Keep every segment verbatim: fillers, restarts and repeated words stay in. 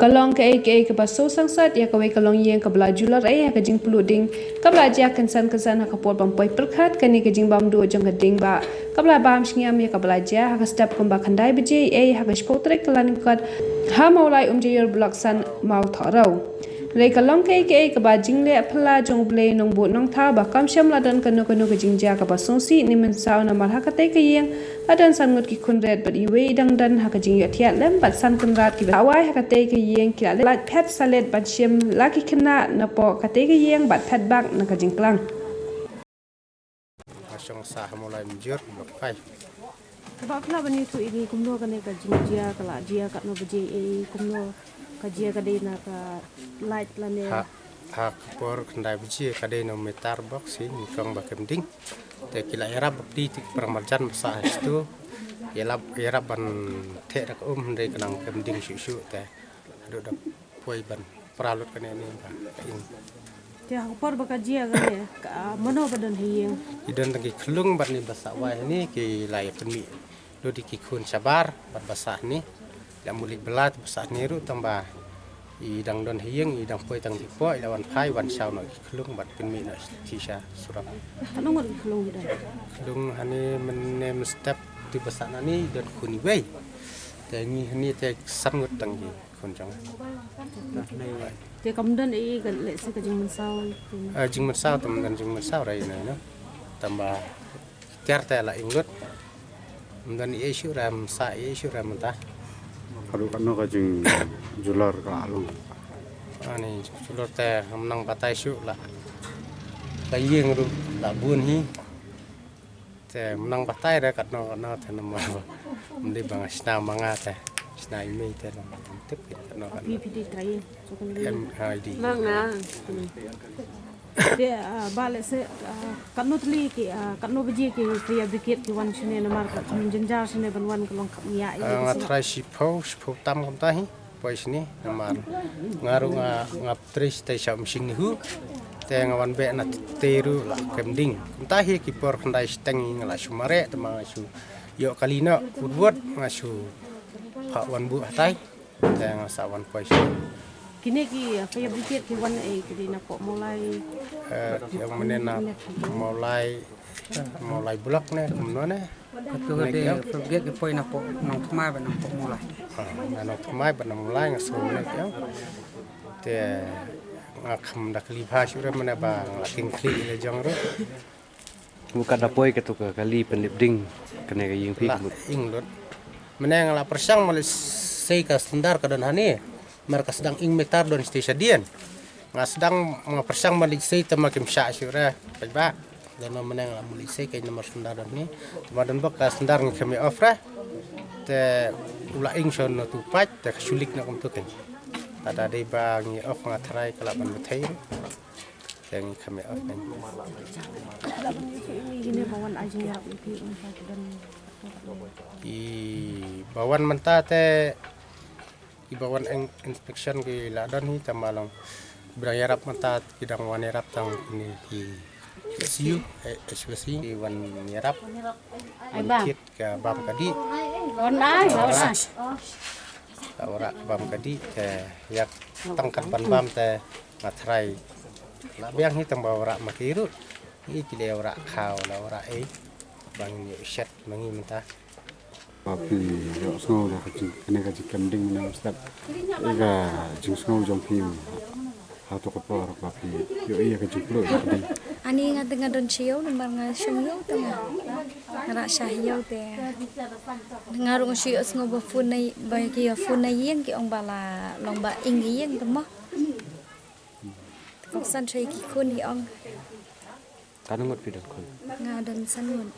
Ka long kaei kaei kaba sngewsynshar ïa kawei ka longïing kaba la julor ei ha ka jingpluh ding kaba la jia kynsan kynsan ha ka por ban poi pyrkhat kane ka jingbam duh jong ka ding ba kaba la bam shngiam ïa kaba la jia ha ka step kumba khyndai baje ei ha ka shiphew tarik Kyllalyngkot ha Mawlai Umjaiur Block san Mawthohrew. Hynrei ka long kaei kaei kaba jingleh phylla jong U Blei Nongbuh Nongthaw ba kam shym la don kano kano ka jingjia kaba sngewsih ne mynsaw namar ha katei ka ïing la don san ngut ki khun rit bad iwei i dang don ha ka jingïohthiah lem bad san kynrad kiba sah wai ha katei ka ïing ki la lait phet salit ban shim la ki khynnah napoh katei ka ïing bad phet bak na ka jingklang. Ka shong sah ha Mawlai Umjaiur Block five. Kaba phi lah ban ïathuh ïa ngi kumno kane ka jingjia ka la jia katno baje ei kumno ka jia ka dei na ka light lane. Ha ha ka por khyndai baje ka dei na meter box hi nyngkong ba kem ding. Te ki la ïarap bapli te ki para marjan ba sah ha shnong. Ïarap ïarap ban theh da ka um hynrei ka nang kem ding shuh shuh te haduh da poi ban pra lut kane ne ba ka ing. Te ha ka por ba ka jia kane ka mano ba don ha ïing? I don tang ki khlung bad ni ba sah wai ni ki la ïa pynmih. Lut ïa ki khun shabar bad ba sah ni. La mut leit bylla te ba sah ni ruh tang ba i dang don ha ïing i dang poi tang dei poi i la wan phai wan shaw noh ki khlung bad pynmih noh sha surok. Katno ngut ki khlung ki don? Khlung hani mynne mynstep te ba sah na ni don khun iwei. Te ngi hani te san ngut tang ki khun jong. Te kam don ei ka lehse ka jingmynsaw? Ah, jingmynsaw tam don jingmynsaw ra ïa no. Tang ba tiar te la ing lut. Ym don ei shuh ra ym sah ei shuh ra mynta. Haduh katno ka jingjulor ka la long? Ani jingjulor te ym nang batai shuh la. Ka ïing ruh la bun hi. Te ym nang batai re katno katno te namar ym dei ba nga shna ma nga te shna i mei te namar ym tip katno katno. Phi phi dei trai. Em ha i dei. Lang na. Te ah, ba lehse ah, katno tylli ki ah, katno baje ki fire brigade ki wan shane namar ka kham jynjar shane ban wan ka long kham ïa. Ah, nga trai shiphew shiphew tam kumta hi. Poi shane namar nga ruh nga nga trei shatei sha Umshing Nihu. Te nga wan beh na tei ruh la kem ding. Kumta hi ki por khyndai shiteng nga la shu mareh te ma nga shu ïoh kali noh wut wut nga shu phah wan buh hatai. Te nga sa wan poi shane. Kine ki fire brigade ki wan ei ki dei na pok Mawlai? Eh, ïa mynne na Mawlai Mawlai Block ne kumno ne? Katu ka dei ka brigade ki poi na pok Nongthymmai bad na pok Mawlai. Ah, na Nongthymmai bad na Mawlai nga sngew ne ïa. Te nga kham da kali bha shuh re mynne ba nga la king khlieh ïa la jong ruh. Kumno ka da poi katu ka kali pynlip ding kane ka ïing phi? La ing lut. Mynne nga la pyrshang ma leit sei ka standard ka don hane. Mar ka sdang ing meter don shatei shadien. Nga sdang ma pyrshang ma leit sei te ma kim shah shuh re. Peit ba. Don ma mynne nga la mut leit sei ka ing namar standard don hane. Te ma don bok ka standard ngi kham ïa off re. Te u la ing shon na tu pait te ka shu leak na kumtu kein. Lada dei ba ngi off nga tharai ka lah ban bthei. Te ngi kham ïa off kein. Ki ba wan mynta te ki ba wan inspection ki la don hi tang ba long ki ba dang ïarap mynta ki dang wan ïarap tang kine ki S U, eh, S U S C ki wan ïarap. Wan kit ka bam ka dih. Wan ai, wan ai. Ka warah ka bam ka dih te ïa tang kat ban bam te nga tharai. La biang hi tang ba warah ma ki ruh. Ngi ki leh warah khaw la warah ei. Ba ngin ïoh shet ma ngi mynta. Ba phi ïohsngew da ka jing kane ka jingkem ding mynne mynstep. Ïa ka jingsngew jong phi hato ka por ba phi ïohi ïa ka jingpluh ïa ka ding? Ani nga te nga don sha ïew namar nga shong ïew te nga rah sha ïew te nga rung shu ïohsngew ba phone na ba ki ïa phone na ïing ki ong ba la long ba ing ïing te mo. Kongsan sha ki khun ki ong. Katno ngut phi don khun? Nga don san ngut.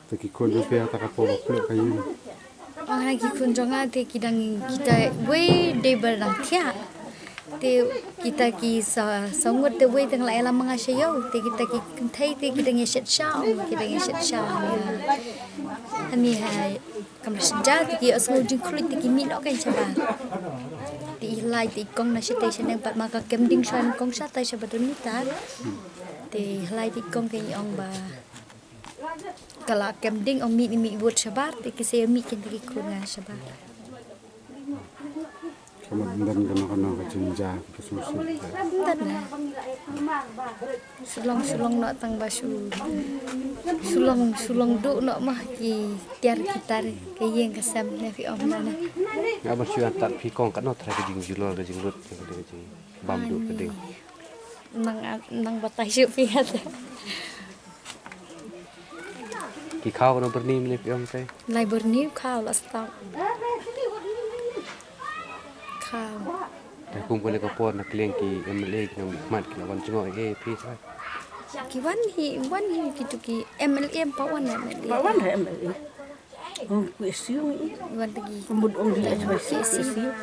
Te ki khun jong phi ha ta ka por ba pluh ka ïing? Ong ha ki khun jong nga te ki dang kita wei dei ba dang thiah. Te kita ki sa sa ngut te wei te nga la ïalam ma nga sha ïew te kita ki kynthei te ki dang ïa shet sha ong ki dang ïa shet sha. Ani ha Kam da shet ja te ki ïohsngew jingkhluit te ki mih noh kein shabar. Te i lai te i kong na shatei shaneng pat ma ka kem ding sha nyngkong shatai shabar don mita. Te i lai te i kong kein i ong ba ka la kem ding ong mih mih mih wut shabar te ki sa ïa mih kein te ki khun nga shabar. Ka mat yndan kano kano ka jingjia ka sngewsih. Yndan na. Shu long shu long noh tang ba shu, shu long shu long duh noh ma ki tiar ki tar ka ïing ka sem ne phi ong na na. Nga ban shu ïa tat phi kong katno trai ka jingjulor ka jinglut ka dei ka jingbam duh ka dei. Nang nang batai shu phi ata. Ki khaw kano byrni mane phi ong te? Lai byrni khaw la stop. Khaw. Te kum kane ka por na kliang ki M L A ki nongmihkhmat ki la wan jngoh eh phi sa. Ki wan hi wan hi ki tu ki M L A pa wan M L A. Pa wan ha M L A. Ong ku S U. Wan tagi. Mut ong di S U.